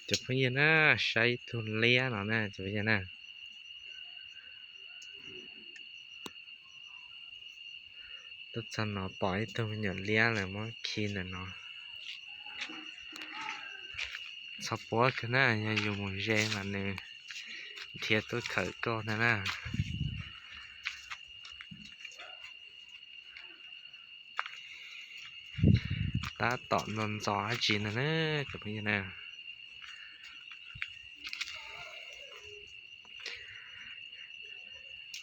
Cov phooj ywg na, saib ib tug liab no na cov phooj ywg na. Tuaj txog no pom ib tug me nyuam liab lawm muab khi ntawm no. Txhob puab kawg na, yog yus mus ze mas nws dhia tuaj khawm koj ntag na. Tab tom ntxov ntxov dab tsi ntag na cov phooj ywg na.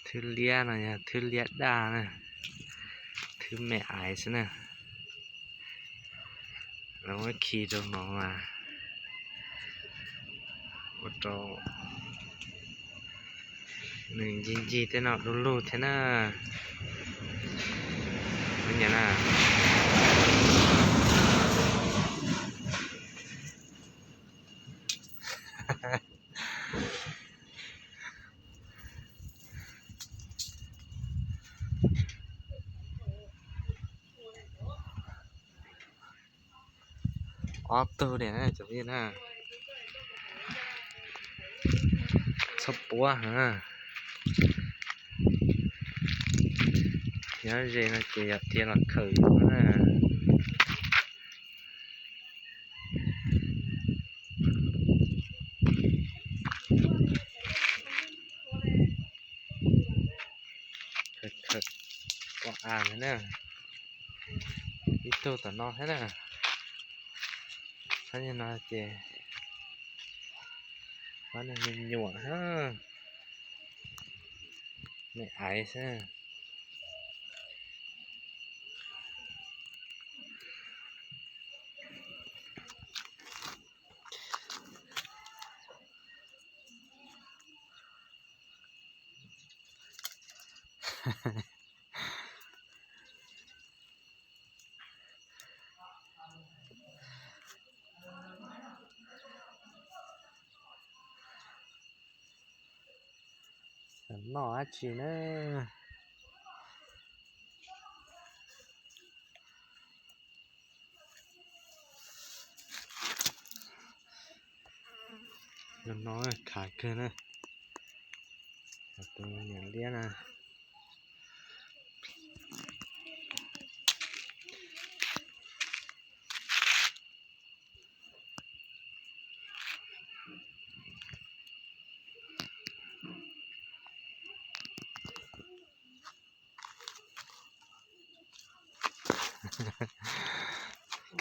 Thwb liab no yog thwb liab daj na, thwb me aiv xwb na. Lawv muab khi rau no mas ua rau nws ncig ncig tej no du lug thiab na. Nyiam na. Ob tug li na cov phooj ywg na. Txhob puab heev. Nyob ze no ces yog dhia los khawm yus na. Khawm, khawm pom av ntag na. Ib tug tom no thiab na. Txhob nyuag no ces pab neeg me nyuam, me aiv xwb. Xav noj dab tsi na? Los no khav kawg na. Tus niam liab na.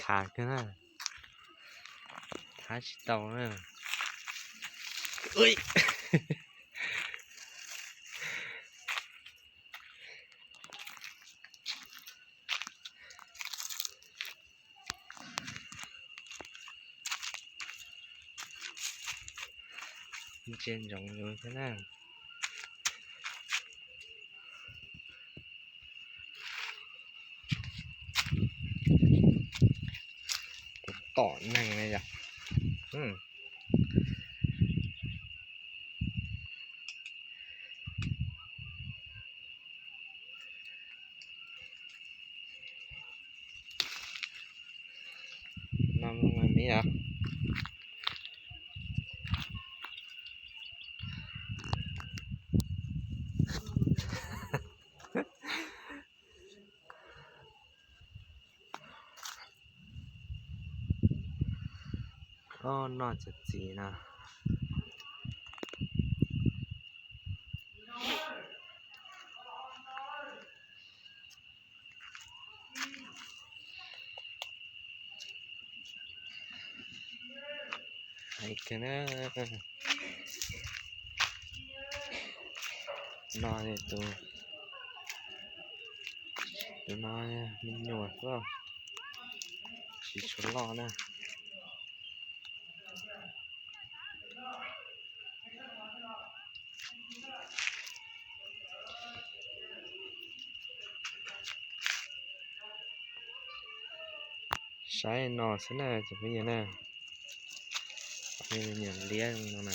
Khav kawg na, thab tsis tau na. Ntsia ntsoov yus thiab na. Tus tom neeg na yom. No me yom. Ob noj txav txiv no. Hais kawg na. No tus, tus no me nyuam xwb, tsis tshua loj na. Saib no xwb na cov phooj ywg na. Nyiam liab no na.